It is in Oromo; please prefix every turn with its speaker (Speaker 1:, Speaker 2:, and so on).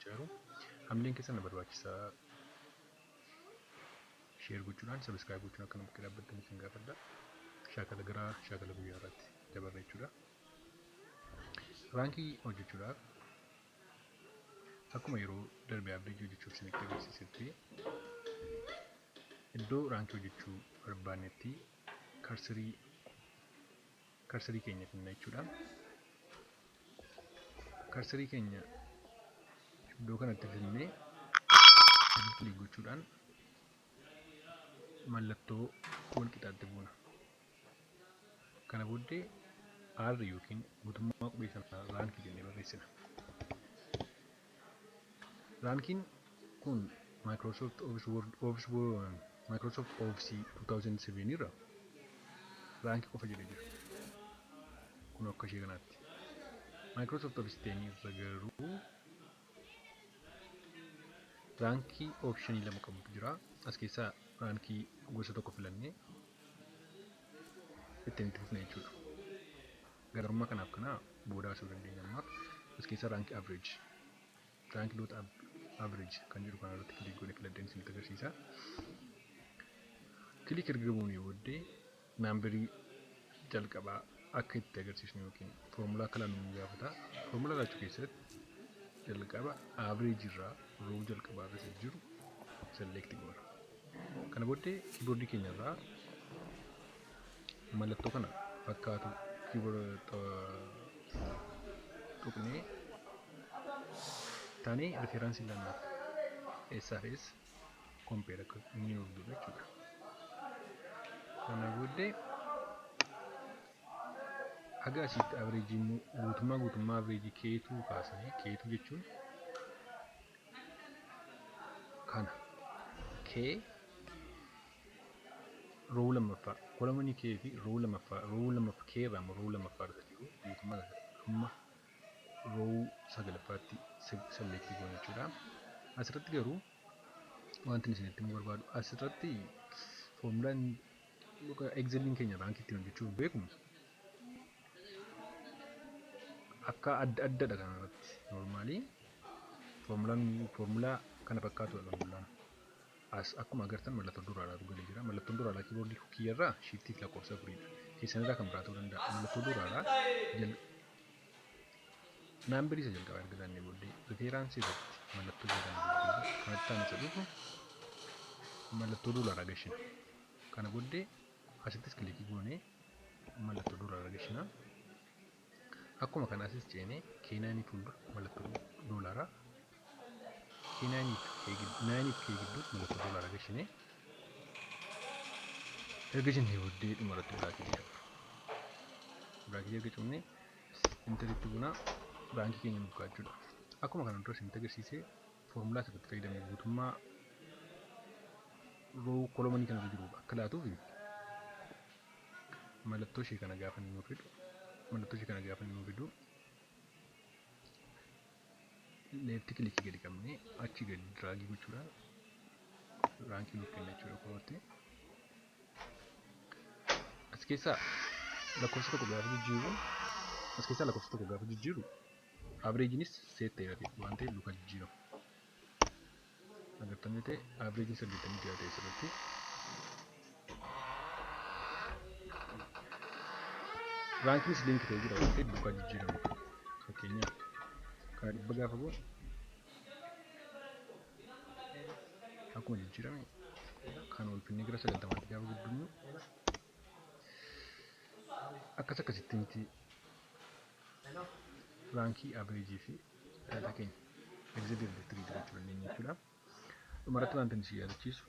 Speaker 1: hojjechaa jiru. Hamileen keessan na barbaachisaa share gochuudhaan subscribe gochuun akka nu bukkee dhaabbattan isin gaafadha. Shaakala gara shaakala guyyaa irratti dabarra jechuudha. Raankii hojjechuudhaaf akkuma yeroo darbe average hojjechuuf isinitti agarsiisetti iddoo raankii hojjechuu barbaannetti karsarii keenya finna jechuudha. Karsarii keenya iddoo kanatti finnee click gochuudhaan mallattoo wal qixaatti buuna. Kana booddee R yookiin guutummaa qubee sanaa raankii jennee barreessina. Raankiin kun Microsoft Office Word Office Microsoft Office 2007 irra raankii qofa jedhee jira. Kun akka ishee kanaatti. Microsoft Office 10 irra garuu raankii oopshinii lama qabutu jira. As keessaa raankii gosa tokko filannee ittiin itti fufna jechuudha. Garaagarummaa kanaaf kana booda haasa'uu dandeenya ammaaf. As keessaa raankii average raankii dot average kan jedhu kana irratti click godhee filadheen isinitti agarsiisa. Click erga goonee booddee naambarii jalqabaa akka itti agarsiisnu yookiin foormulaa akka laannu nu gaafata. Foormulaa laachuu keessatti jalqaba average irraa row jalqabaa irra isa jiru select goona. Kana booddee kiiboordii keenya irraa mallattoo kana fakkaatu tuqnee taanee referaansii laannaaf eessaa fi eessa compare akka inni nuuf godhu jechuudha. Kana booddee haga asitti average guutummaa guutummaa average keetuu kaasanii keetuu jechuun kana kee row lammaffaa kolomanii kee fi row lammaffaa row lammaffaa kee irraa immoo row lammaffaa irra jiru guutummaa hamma row sagalaffaatti select goona jechuudha. Asirratti garuu wanti isinitti himuu barbaadu asirratti foormulaan Exceliin keenya raankii ittiin hojjechuuf beeknu akka adda addadha kanarratti noormaalii foormulaan foormulaa kana fakkaatudha foormulaan. As akkuma agartan mallattoo doolaaraatu galee jira. Mallattoon doolaaraa kiiboordii kiyyarraa shiiftii fi lakkoofsa afuriidha. Keessanirraa kan biraa ta'uu danda'a. Mallattoo doolaaraa naambarii isa jalqabaa erga laannee booddee rifeeraansii irratti mallattoo jedhamu kanatti aanee isa dhufu mallattoo doolaaraa gashina. Kana booddee asittis kilikii goonee mallattoo doolaaraa gashina. Akkuma kana asis ceenee K9 fuuldura mallattoo doolaaraa K9 fi K9 fi K gidduus mallattoo doolaaraa gashinee erga jennee booddee dhuma irratti biraaketii cufna. Biraaketii erga cufnee interitti bunaa baankii keenya nuuf ka'a jechuudha. Akkuma kana dura isinitti agarsiisee foormulaa asirratti fayyadamne guutummaa roo kolomanii kanarra jiru akka laatuuf mallattoo ishee kana gaafa inni nuuf fidu mallattoo ishee kana gaafa inni nuuf fidu leefti kilikii gadi qabnee achi gadi diraagii gochuudhaan raankii nuuf kenna jechuudha kunootti. As keessaa lakkoofsa tokko gaafa jijjiirru as keessaa lakkoofsa tokko gaafa jijjiirru avreejiinis seet ta'eera waan ta'eef duukaa jijjiiramu. Agartanii ta'e avreejiin 86 ta'e sirriitti. Raankiinis link ta'ee jira waan ta'eef duukaa jijjiiramu. Fakkeenyaaf kana 100 gaafa goonu akkuma jijjiirame kan ol finnee gara 90tti gaafa guddinnu akkas akkasitti miti raankii averejii fi daataa keenya exit irratti gochuu dandeenya jechuudha. Dhumarratti wanti isin yaadachiisu